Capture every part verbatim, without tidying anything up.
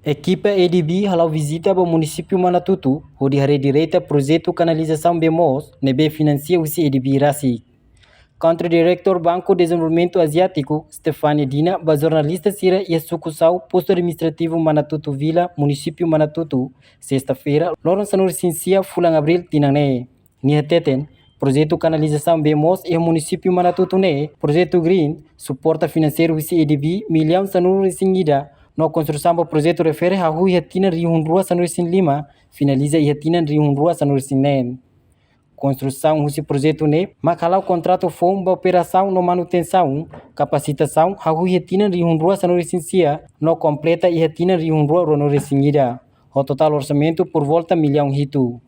Ekipa ADB hala'o vizita ba munisípiu Manatutu, hodi haree direta projetu kanalizasaun bee moos ne'ebé finansia husi ADB rasik. Country Director Banco Desenvolvimento Asiático, Stefania Dina, ba jornalista sira iha sukusál Postu Administrativu Manatutu Vila, munisípiu Manatutu, sesta-feira, loron sanulu-resin-sia fulan Abríl tinan ne'e. Nia hateten, projetu kanalizasaun bee moos iha munisípiu Manatutu ne'e, projetu green, suporta finanseiru husi ADB, millaun sanulu-resin-ida, no konstrusaun ba projetu refere hahú iha tinan rihun rua sanulu-resin-lima, finaliza iha tinan rihun rua sanulu-resin-neen. Konstrusaun husi projetu ne'e, mak hala'o kontratu foun ba operasaun no manutensaun, kapasitasaun, hahú iha tinan rihun rua sanulu-resin-sia, no kompleta iha tinan rihun rua ruanulu-resin-ida. Ho totál orsamentu por volta millaun hitu.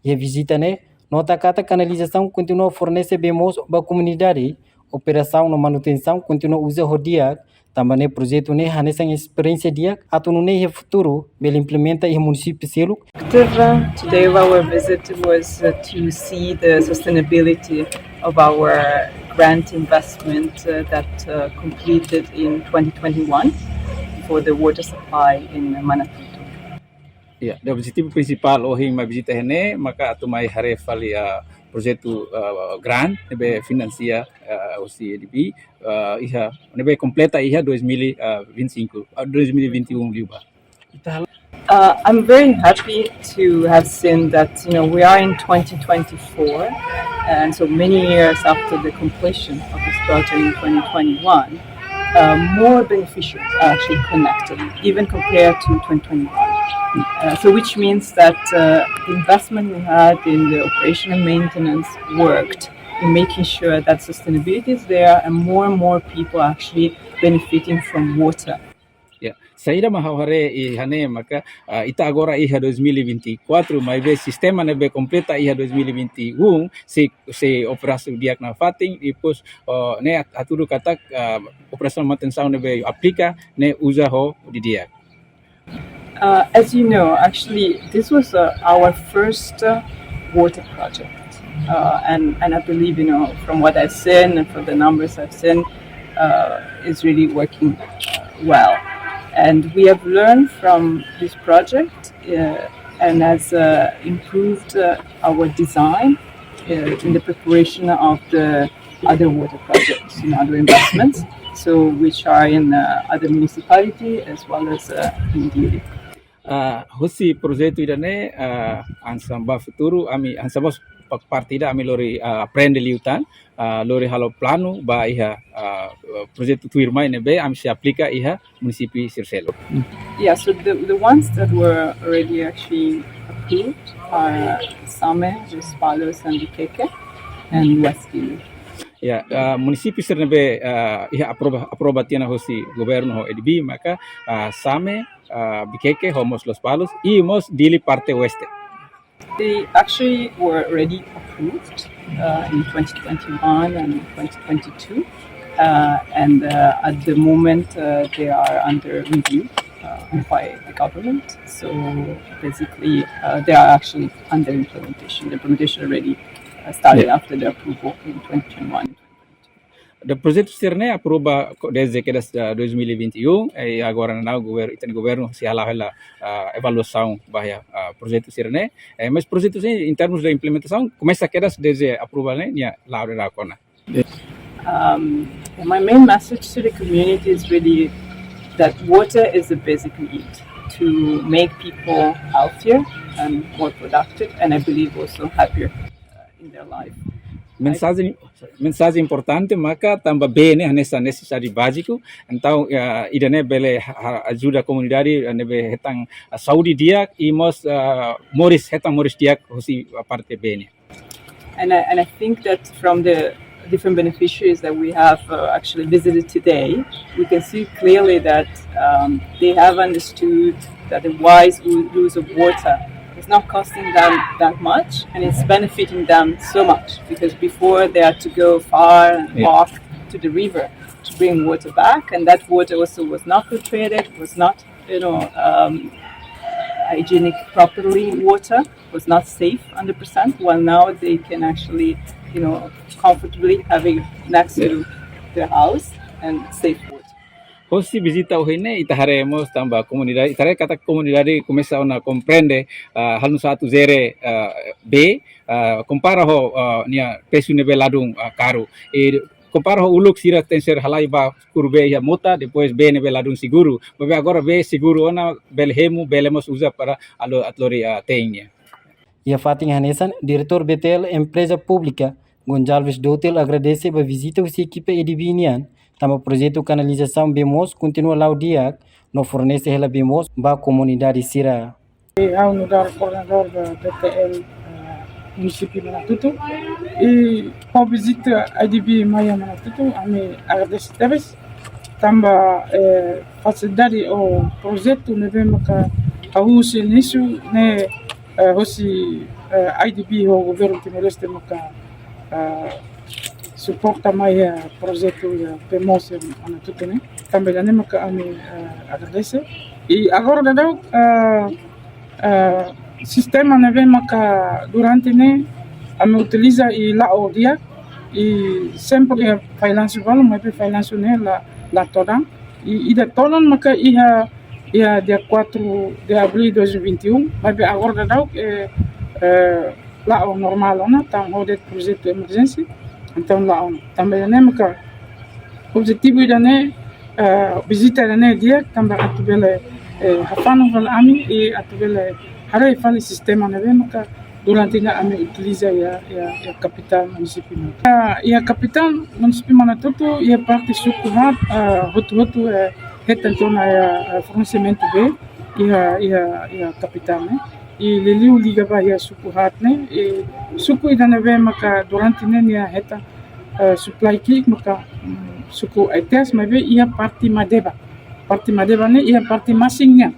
Iha vizita ne'e, nota katak kanalizasaun kontinua fornese bee moos ba komunidade, operasaun no manutensaun kontinua uza ho di'ak, tanba ne'e projetu ne'e hanesan esperiénsia di'ak, atu nune'e iha futuru, bele implementa iha munisípiu seluk. Today, our visit was uh, to see the sustainability of our grant investment uh, that uh, completed in twenty twenty-one for the water supply in Manatutu. Ya, objetivu prinsipál ohin mai vizita iha ne'e, maka atu mai haree fali, ah, projetu, ah, grant ne'ebé finansia, ah, husi ADB, ah, iha, ne'ebé kompleta iha dois mil e vinte e cinco, ah, dois mil e vinte e um liubá. Uh, I'm very happy to have seen that, you know, we are in twenty twenty-four, and so many years after the completion of this project in twenty twenty-one, uh, more beneficiaries are actually connected, even compared to twenty twenty-one. Uh, so which means that uh, the investment we had in the operation and maintenance worked in making sure that sustainability is there and more and more people are actually benefiting from water. Ya, saida mak ha'u haree iha ne'e maka, ah, ita agora iha dois mil e vinte e quatro, maibé sistema ne'ebé kompleta iha dois mil e vinte e um, sei, sei operasaun di'ak nafatin, depois, oh, ne'e hat-, hatudu katak, ah, operasaun manutensaun ne'ebé aplika, ne'e uza ho didi'ak. Uh, as you know, actually, this was uh, our first uh, water project. Uh, and, and I believe, you know, from what I've seen and from the numbers I've seen, uh, is really working uh, well. And we have learned from this project uh, and has uh, improved uh, our design uh, in the preparation of the other water projects, you know, other investments, so which are in uh, other municipality as well as uh, in Dili. Ah, husi projetu ida-ne'e, ah, hanesan ba futuru, ami hanesan ba pa-, parte ida ami lori, ah, aprende liután, ah, lori halo planu ba iha, ah, projetu tuirmai ne'ebé ami sei aplika iha munisípiu sira seluk. Yeah, so the, the ones that were already actually approved are Same, Lospalos, and Viqueque, and West Dili. Ya, ah, munisípiu sira ne'ebé, ah, iha aprova, aprova tiha ona husi governu ho ADB, maka, ah, Same, ah, Viqueque, ho mós Lospalos, i mós Dili parte oeste. They actually were already approved uh, in twenty twenty-one and twenty twenty-two, uh, and uh, at the moment uh, they are under review uh, by the government. So basically, uh, they are actually under implementation. The implementation already uh, started Yeah. after the approval in twenty twenty-one. Projetu sira-ne'e aprova ko-, desde kedas, ah, dois mil e vinte e um, eh, agora daudaun governu, ita-nia governu sei hala'o hela, ah, avaliasaun ba iha, ah, projetu sira-ne'e. Eh, mas projetu sira-ne'e, em termos de implementasaun, komesa kedas desde aprova ne'e, nia la'o daudauk ona. Um, and my main message to the community is really that water is a basic need to make people healthier and more productive, and I believe also happier uh, in their life. Mensajen, mensajen importante maka tanba bee ne'e hanesan nesesidade báziku, entaun, ah, ida-ne'e bele ha-, ha-, ajuda komunidade, ah, ne'ebé hetan, ah, saúde di'ak, i mós, ah, moris, hetan moris di'ak husi, ah, parte bee ne'e. And I, and I think that from the different beneficiaries that we have uh, actually visited today, we can see clearly that um, they have understood that the wise u- use of water is not costing them that much, and it's benefiting them so much, because before they had to go far and Yeah. walk to the river to bring water back, and that water also was not filtered, was not, you know, um, hygienic properly water, was not safe one hundred percent, while now they can actually, you know, comfortably have it next to their house and safe water. Hosi vizita ohin ne'e ita haree mós tanba komunidade, ita haree katak komunidade komesa ona komprende, ah, halo nusá atu jere, ah, bee, ah, kompara ho, ah, nia presu ne'ebé ladún, ah, karu. I kompara ho uluk sira tenke ser halai bá kuru bee iha mota, depois bee ne'ebé ladún seguru. Maibé agora bee seguru ona, bele hemu, bele mós uza para atu, atu lori, ah, tein nian. Iha fatin hanesan, Diretór B T L Empreza Públika, Gonçalves Doutel agradese ba vizita husi ekipa A D B nian, tanba projetu kanalizasaun bee moos kontinua la'o di'ak, no fornese hela bee moos ba komunidade sira. Ha'u nu'udar koordenadór da B T L, eh, munisípiu Manatuto. I ho vizita A D B mai iha Manatuto, ami agradese tebes. Tanba, eh, fasilidade ou projetu ne'ebé maka hahú husi inísiu ne'e, eh, hosi, eh, A D B ho governu Timor-Leste maka, eh, suporta mai iha projetu iha bee moos iha Manatuto ne'e. Tanba ida-ne'e maka ami, eh, agradese. I agora daudaun, eh, eh, sistema ne'ebé maka durante ne'e ami utiliza i la'o di'ak, i sempre iha fallansu balu, maibé fallansu ne'e la, la todan. I ida todan maka iha, iha dia quatro de abril dois mil e vinte e um, maibé agora daudaun, eh, eh, la'o normál ona, entaun ho de'it projetu emerjénsia, entaun la'o ona. Tanba ida-ne'e maka objetivu ida-ne'e, eh, vizita ida-ne'e di'ak, tanba atu bele, eh, hafanu fali ami, i atu bele haree fali sistema ne'ebé maka durante ne'e ami utiliza iha, iha, iha kapitál munisípiu Manatuto. Iha, iha kapitál munisípiu Manatuto, iha parte suku haat, eh, hotu-hotu, eh, hetan tiha ona iha, eh, fornesimentu bee iha, iha, iha kapitál ne'e. I liuliu liga ba iha suku haat ne'e, i suku ida ne'ebé maka durante ne'e nia hetan, eh, supply ki'ik maka, mm, suku Aiteias, maibé iha parte Madeba. Parte Madeba ne'e iha parte Masin nian.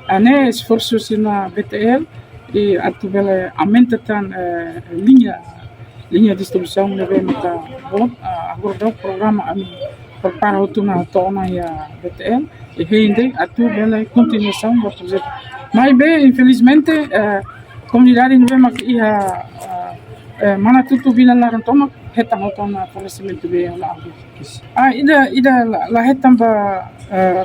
Ne'e esforsu husi B T L, i atu bele aumenta tan, eh, liña, liña distribuisaun ne'ebé maka boot, ah, agora daudaun programa ami prepara hotu ona to'o ona iha B T L, i hein de'it atu bele kontinuasaun ba projetu. Maibé, infelizmente, eh, komunidade ne'ebé maka iha, eh, eh, Manatuto vila laran tomak hetan hotu ona fornesimentu bee iha la'o. Ah, ida, ida la, la hetan ba, eh,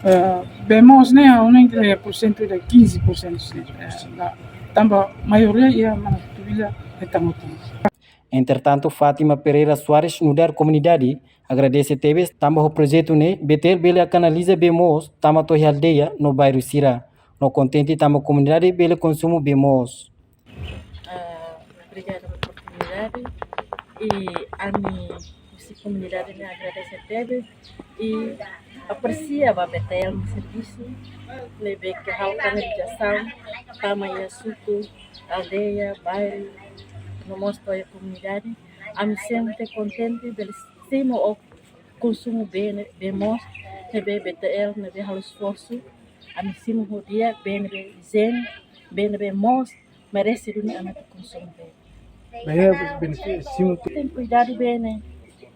eh, bee moos ne'e, ha'u hanoin ke porsentu ida quinze por cento, eh, la, tanba maioria iha Manatuto vila hetan hotu ona. Entretantu, Fátima Pereira Soares, nu'udar komunidade, agradese tebes tanba ho projetu ne'e B T L bele kanaliza bee moos tama to'o iha aldeia no bairru sira, no kontente tanba komunidade bele konsumu bee moos. Ah, obrigada pela oportunidade. I ami husi komunidade ne'e agradese tebes i apresia ba B T L nia servisu, ne'ebé ke halo kanalizasaun tama iha suku, aldeia, bairru, no mós to'o iha komunidade. Ami sente kontente bele simu ou konsumu bee ne'e, bee moos ne'ebé B T L ne'ebé halo esforsu. Ami simu ho di'ak bee ne'ebé ijiene, bee ne'ebé moos, merese duni ami atu konsumu bee. Bee benefísiu. Tenke kuidadu bee ne'e.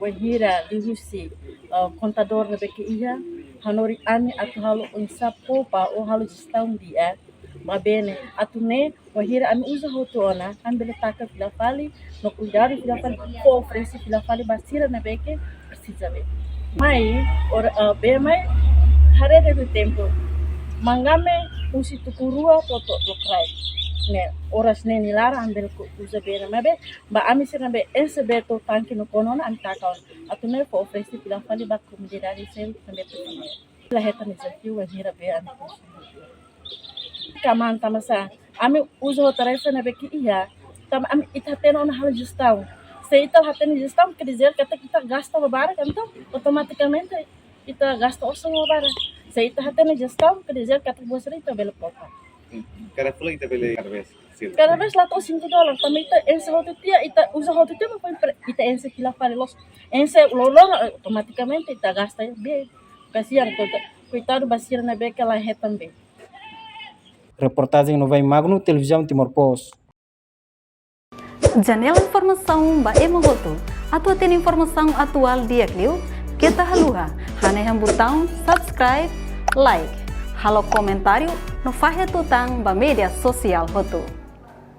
Wainhira liuhusi, ah, kontadór ne'ebé ke iha, hanorin ami atu halo oinsá poupa ou halo jestaun di'ak ba bee ne'e, atu nune'e wainhira ami uza hotu ona, ami bele taka fila fali, no kuidadu fila fali, fó oferese fila fali ba sira ne'ebé ke presiza bee. Mai, ora, ah, bee mai, haree duni tempu. Mangame husi tuku rua to'o, to'o, to'o kraik. Ne'e, oras ne'e nia laran ami bele ku-, uza bee ne'e, maibé ba ami sira ne'ebé enxe bee to'o tanke no kona ona, ami taka ona. Atu nune'e fó oferese fila fali ba komunidade sira ne'ebé presiza. La hetan dezafiu wainhira bee ami konsumu. Kaman tanba sá, ami uza ho tarefa ne'ebé ke iha, tanba ami, ita hatene ona halo jestaun. Se ita la hatene jestaun, quer dizer katak ita gasta barak, entaun automatikamente ita gasta osan barak. Se ita hatene jestaun, quer dizer katak buat sira ita bele poupa. Kada fulan ita bele kada vez. Kada vez la to'o cinco dólar, tanba ita enxe hotu tiha, ita uza hotu tiha, maibé ita enxe fila fali loos. Enxe loron, automatikamente ita gasta bee. Kasian, koita-, koitadu ba sira ne'ebé ke la hetan bee. Reportajen Novai Magno, Televizaun Timor Post. Janela informasaun ba ema hotu. Atu hatene informasaun atuál di'ak liu, keta haluha hanehan butaun subscribe, like, halo komentáriu, no fahe tutan ba média sosiál hotu.